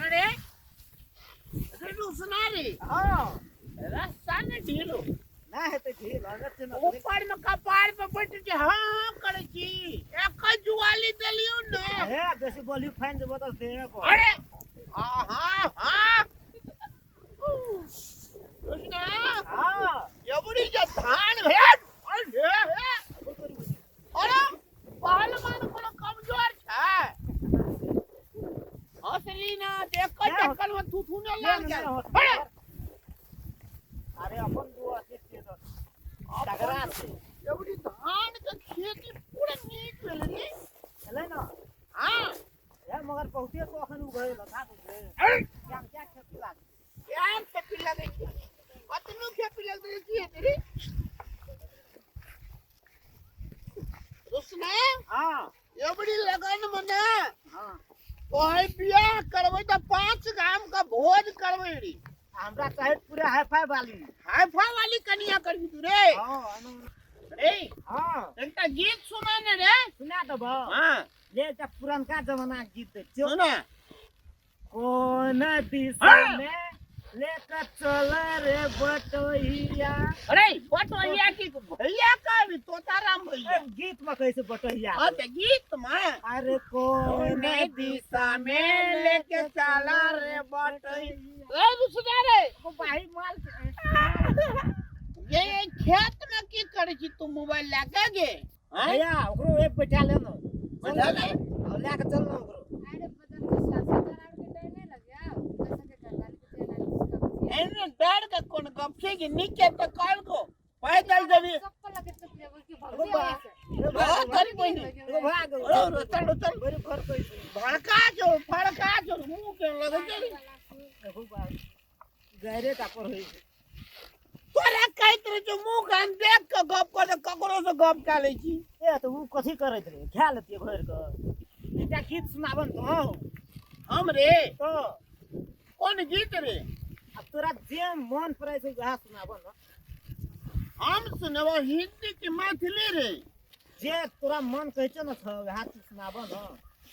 अरे रुसना रे। हाँ। रास्ता ने ढीलो। ना हेतै ढील अगर छै ने। ऊपर में कपार पर बैठ के हाँ हाँ करै छी, एक जुआली देलियौ ने। हे, बेसी बोली फाइन देबो तऽ देहे पर। अरे हाँ हाँ हाँ, रुसना। हाँ। एबरी जे धान भेल, अरे हे, अरे पहलवान कोनो कमजोर छै? हंसली ना देख नहि। चक्कर में थुथुने नहि, लाग नहि, गेल। नहि। अरे। अरे अपन दू अथी छियै तऽ तगड़ा छै। एबरी धान के खेती पूरा नीक भेलै ने। भेलै ने। हाँ। हे, मगर बहुते तो अखन उगल था बुझे। अरे। क्या क्या खेती लागै? यार, खेती लगै छै, कतनो खेती लगै छै रे रुसना। हाँ। एबरी लगन में ने हाँ। तोहर बियाह करबै तऽ 5 गाम का भोज करबै रे। हमरा चाहे पूरा हाई फाई वाली। हाईफाई वाली कनिया करबी तू रे? हाँ। रे। हाँ। एकटा गीत सुना ने रे। सुना देबो। हाँ। ले, एकटा पुरनका जमाना के गीत दै छियौ। सुना। कोन दिशा हाँ। में लेकर चल रे बटोहिया? अरे बटोहिया की भैया का तोताराम भैया? ए, गीत में कैसे बटोहिया? हाँ, ते गीत में। अरे कोन कोन दिशा में लेके चला रे बटोहिया? ए रुसना रे। ओ भाई, माल। ये खेत में की करै छी तू मोबाइल लए के गे? आँय? भैया, ओकरो एक बैठा ले न। बैठा ले? हाँ, लए के चल न ओकरो। अरे बदन के सीताराम के डर नहीं लग गया कैसे के करवाली के चल आई। एने डर के कोन गप छै कि नीचे तऽ कल को पैदल जेबी। सबको लगे तो लेवल की एगो भग बा गया। एगो हाँ, भाग। करी कोई नहीं। एगो भाग। अरे, चल चल। बड़ी फर्क होइ छै। भड़का जो फड़का जो मुंह के लगै छै। एगो भाग गैरे का पर होइ छै। तोरा कहैत रहे छौ मुंह कान देख के गप कर, ककरो से गप कए लै छी। ए, तऽ उ कथी करैत रहे? खा लेतियै भरि कऽ। एकटा गीत सुनाबन तऽ। हम रे? तऽ। कोन गीत रे? आब तोरा जे मन पड़ै छै वएह सुनाबन न। हम सुनबो हिंदी की मैथिली रे? जे तोरा मन कहै छौ ने छौ, वएह चीज सुनाबऽ न।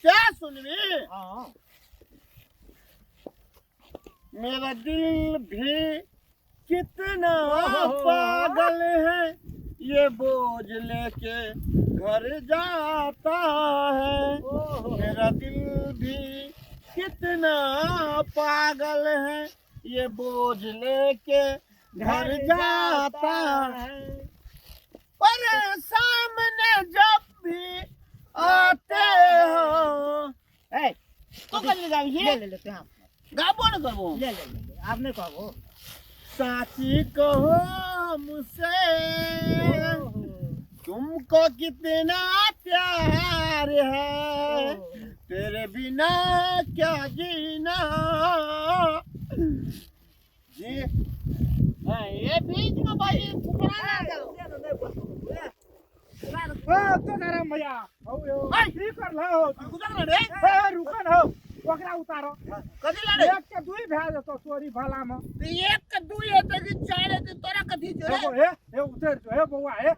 से सुनबी? हाँ। मेरा दिल भी कितना ओहो। पागल है, ये बोझ लेके घर जाता है। ओहो। मेरा दिल भी कितना पागल है, ये बोझ लेके घर जाता है। पर सामने जब भी आते हो। ए। तू कथी गाबी ले छी? ले ले, तों। गाबो ने करबो। ले ले ले ले, आब नहि कहबो। साची कहो मुझसे, तुमको कितना प्यार है, तेरे बिना क्या जीना जी। हाँ, ये बीच में भाई फुकरा ना करो। ओ तोताराम भैया, हौ यौ। ऐ! की करलहो? गुजर रे। हे, रुकन हौ, ओकरा उतारो। कथी लड़े? एक के दुई भए जेतौ चोरी भाला मे। तो एक के दू हेतै कि चारि हेतै, तोरा कथी छौ रे? एगो हे हे, उतर जो हे बौआ, हे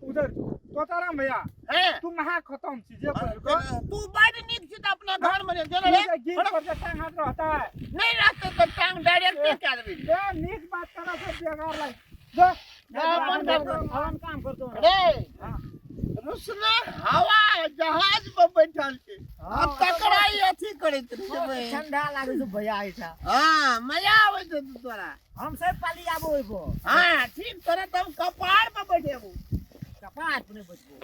उतर जो। तोताराम भैया, हे। तू महा खतम छी जे कहलको। तू बड नीक छी तऽ अपना घर मे रे चल रे। गिर पर जे टांग हाथ रहता है। नहीं रहते तऽ टांग डायरेक्ट कए देबी। ए, नीक बात करऽ से बेकार लाग जो। अपन काम कर। अपन काम करतो। रे। हाँ। रुसना हवा जहाज पर बैठल छै आ हाँ, तकरा ई अथी करैत रहै छै। ठंडा लागै छै भैया एहिठाम। हाँ, मजा आबै छै तोरा। हम सब पाली आबो ओहिपर। हाँ, ठीक, तोरा तब कपार पर बैठेबू। कपार पर नहि बैठबो।